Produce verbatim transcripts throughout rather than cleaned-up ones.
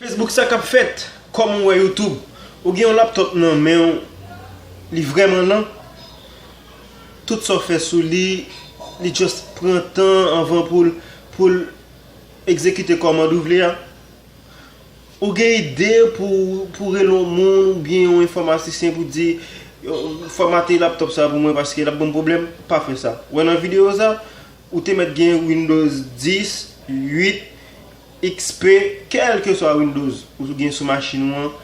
Facebook, sa k ap fèt? Kòman w wè YouTube? Ou gen yon laptop nan men w, li vrèman lan. Tout sa w fè sou li, li just pran tan anvan pou l, pou l egzekite kòmand ou vle a. Ou gen ide pou, pou rele yon moun oubyen yon enfòmatisyen pou di, yo, fòmate laptop sa pou mwen paske l ap ban m pwoblèm? Pa fè sa. Ou wè nan videyo sa, ou te mèt gen Windows dis, uit, X P, kèlkeswa Windows ou gen sou machin ou an,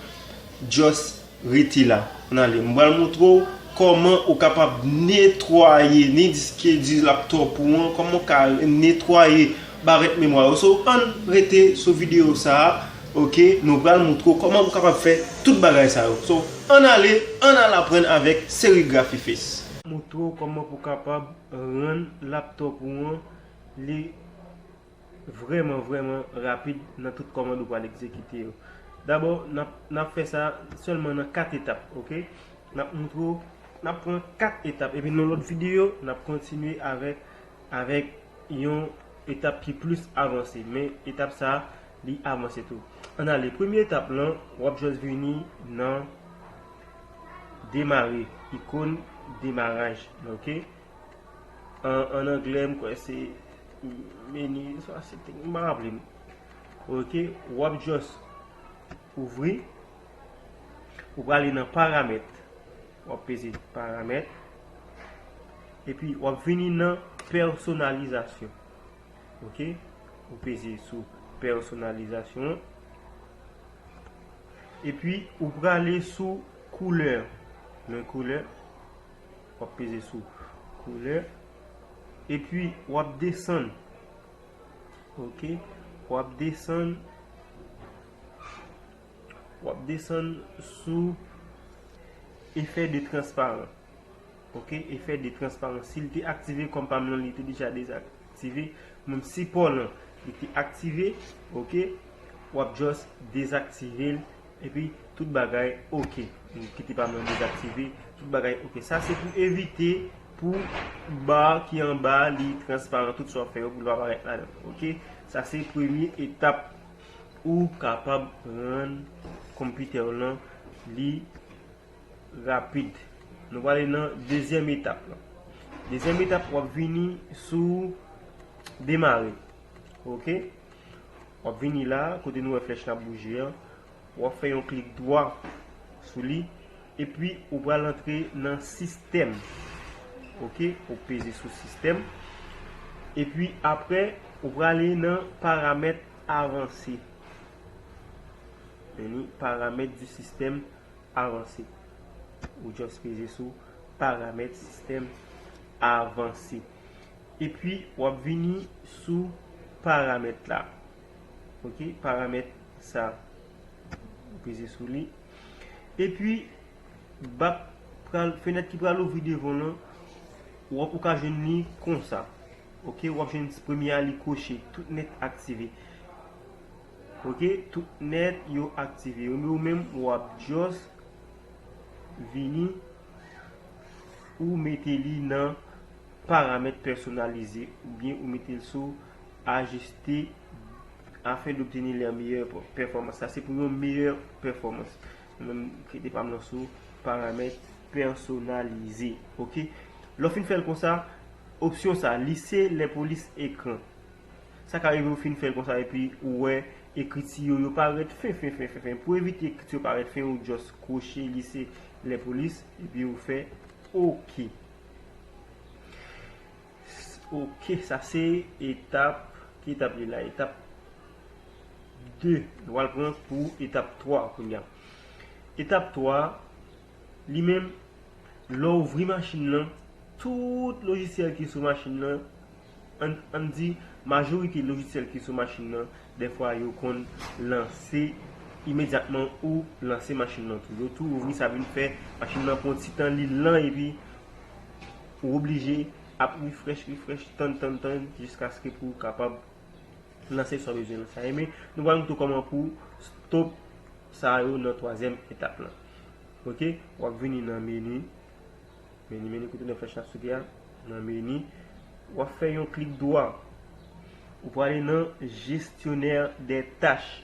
just rete la. Ann ale, m pral montre w kòman ou kapab netwaye ni diske di laptop ou an, kòman w ka netwaye barèt memwa yo. So, ann rete sou videyo sa a, oke? Nou pral montre w kòman ou kapab fè tout bagay sa yo. So, ann ale, ann al aprann avèk Serigraphy Face. Montre w kòman pou w kapab rann laptop ou an li vrèman, vrèman rapid nan tout kòmand ou pral egzekite yo. Dabò, n ap, n ap fè sa sèlman nan kat etap, oke? N ap montre w, n ap pran kat etap, epi nan lòt videyo, n ap kontinye avèk, avèk yon etap ki plis avanse. Men etap sa a, li avanse tou. Ann ale, premye etap lan, w ap just vini nan demare, ikòn demaraj, oke? An, an anglè, m kwè se meni, sa se, m pa raple m. Oke, w ap just ouvri, ou prale nan paramèt, w ap peze paramèt, epi w ap vini nan pèsonalizasyon. Oke, ou peze sou pèsonalizasyon, epi ou prale sou koulè, men koulè, w ap peze sou koulè, epi w ap desann, oke, w ap desann, w ap desann sou efè de transparan, oke, efè de transparan. Si l te aktive kòm pa m lan, li te deja dezaktive. Menm sipò lan, li te aktive, oke, w ap just dezaktive l, epi tout bagay oke. Kite pa m lan dezaktive, tout bagay oke. Sa se pou evite pou ba ki anba li transparan, tout sa w ap fè yo pou l pa parèt ladan, oke? Sa se premye etap ou kapab rann konpitè w lan li rapid. Nou prale nan dezyèm etap lan. Dezyèm etap, w ap vini sou demare. Oke? W ap vini la, kote nou wè flèch la ap bouje an. W ap fè yon klik dwa sou li. Epi, ou pral antre nan sistèm. Oke? Ou peze sou sistèm. Epi, apre, ou prale nan paramèt avanse. Vini paramèt di sistèm avanse. Ou just peze sou paramèt sistèm avanse. Epi, w ap vini sou paramèt la. Oke, paramèt sa. Ou peze sou li. Epi, bak pral, fenèt ki pral ouvri devan w lan, w ap, ou ka jwenn li konsa. Oke, w ap jwenn premye a li koche, tout nèt aktive. Oke, tout nèt yo aktive. Ou menm, w ap just vini, ou mete li nan paramèt pèsonalize, oubyen ou mete l sou ajiste afin d'obtenir les meilleures performances. Sa se pou yon meyè pèfòmans. Mwen menm, kite pa m lan sou paramèt pèsonalize. Oke? Lè w fin fè l konsa, opsyon sa, lisser les polices écran. Sa ka rive ou fin fè l konsa epi ou wè ekriti yo, yo parèt fen, fen, fen, fen, fen. Pou evite ekriti yo parèt fen, ou just kwoche lisser les polices epi ou fè oke. Oke, sa se etap, ki etap li la? Etap de. Nou pral pran pou etap twa kounye a. Etap twa, li menm, lè w ouvri machin nan, tout lojisyèl ki sou machin nan, ann, ann di, majorite lojisyèl ki sou machin nan, dèfwa yo konn lanse imedyatman ou lanse machin nan tou. Yo tou ouvri, sa vin fè machin nan pran ti tan, li lan, epi ou oblije ap refresh, refresh, tann, tann, tann, jiskaske pou w kapab lanse sa w bezwen lanse a. Men, nou pral montre w kòman pou stop sa yo nan twazyèm etap lan. Oke, w ap vini nan meni. Meni, meni, kote nan flèch la sou pye a. Nan meni. W ap fè yon klik dwa. Ou prale nan gestionnaire des tâches.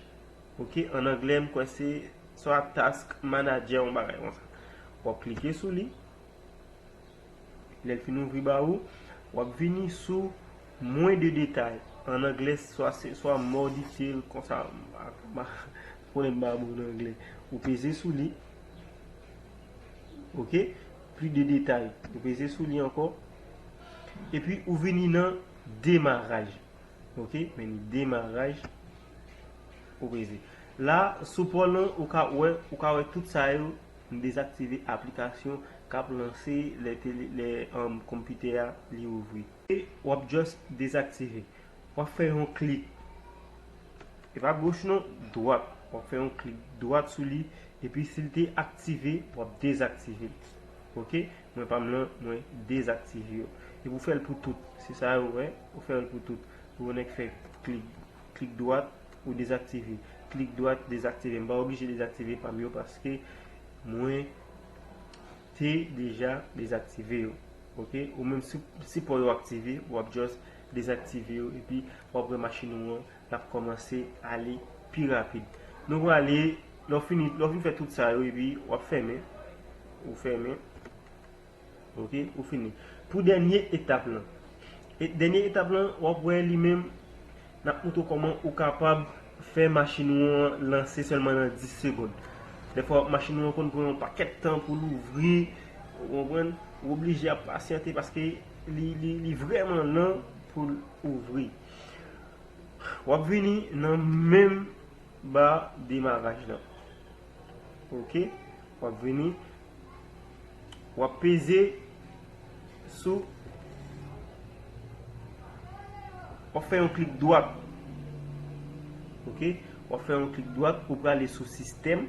Ok, an anglè, m kwè se swa Task Manager, yon bagay konsa. W ap klike sou li. Lè l fin ouvri ba ou, w ap vini sou Moins de détails. An anglè, swa se swa More Detail, konsa, m pa konnen m pa bon nan anglè. Ou peze sou li. Ok? Plus de détails. Ou peze sou li ankò. Epi ou vini nan Démarrage. Ok? Men li Démarrage. Ou peze. La, sou pòl lan, ou ka wè, ou ka wè tout sa yo, m dezaktive aplikasyon k ap lanse lè tele, lè, um, konpitè a li ouvri. E w ap just dezaktive. W ap fè yon klik. E pa goch non, dwat. W ap fè yon klik dwat sou li, epi si l te aktive, w ap dezaktive l. Ok? Mwen pa m lan, mwen dezaktive yo. Epi w fè l pou tout. Se sa yo, wè. Ou fè l pou tout. Ou nèk fè klik, klik dwat, ou dezaktive. Klik dwat, dezaktive. M pa oblije dezaktive pa m yo paske mwen te deja dezaktive yo. Ok? Ou menm si, si pa w yo aktive, w ap just dezaktive yo epi w ap wè machin ou an l ap kòmanse ale pi rapid. Nou prale, lè w fini, lè w fin fè tout sa yo epi w ap fèmen. Ou fèmen. Ok, ou fini. Pou dènye etap lan. E dènye etap lan, w ap wè li menm, n ap montre w kòman ou kapab fè machin ou an lanse sèlman nan dis segonn. Dèfwa, machin ou an konn pran yon pakèt tan pou l ouvri, ou konprann? Ou oblije ap pasyante paske li, li, li vrèman lan pou l ouvri. W ap vini nan menm ba demaraj lan. Ok? W ap vini, w ap peze sou, w ap fè yon klik dwat. Ok? W ap fè yon klik dwat, ou prale sou sistèm.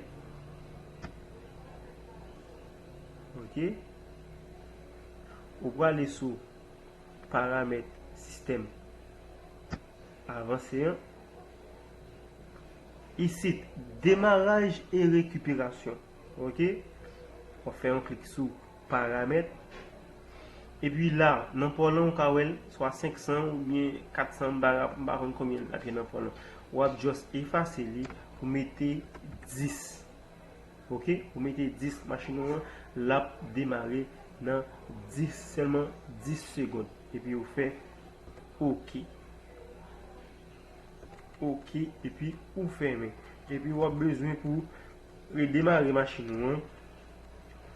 Ok? Ou prale sou paramèt sistèm avanse an. Isit, demaraj e rekiperasyon. Ok? W ap fè yon klik sou paramèt. Epi la, nan pò lan, ou ka wè l, swa senk san oubyen kat san, m pa, m pa konn konbyen l ap ye nan pò lan. W ap just efase li pou mete dis. Ok, ou mete dis machin ou an, l ap demare nan dis, sèlman dis segonn. Epi ou fè ok. Ok, epi ou fèmen. Epi w ap bezwen pou redemare machin ou an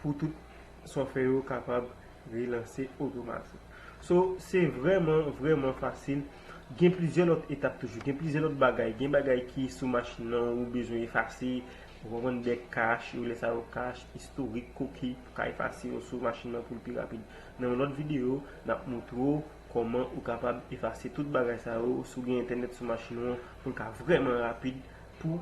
pou tout sa w fè yo kapab relanse otomatik. So, se vrèman, vrèman fasil. Gen plizyè lòt etap toujou. Gen plizyè lòt bagay. Gen bagay ki sou machin nan ou bezwen efase. Ou konprann, de kach, yo rele sa yo kach, istorik, cookie, pou ka efase yo sou machin nan pou l pi rapid. Nan yon lòt videyo, n ap montre w kòman ou kapab efase tout bagay sa yo, si w gen entènèt sou machin ou an, pou l ka vrèman rapid, pou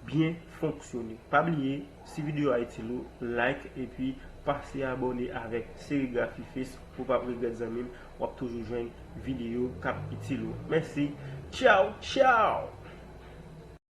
byen fonksyone. Pa bliye, si videyo a itil ou, like epi pase abòne avèk Serigrafi Face pou w p ap regrèt, zanmi m, w ap toujou jwenn videyo k ap itil ou. Mèsi. Tchaw, tchaw!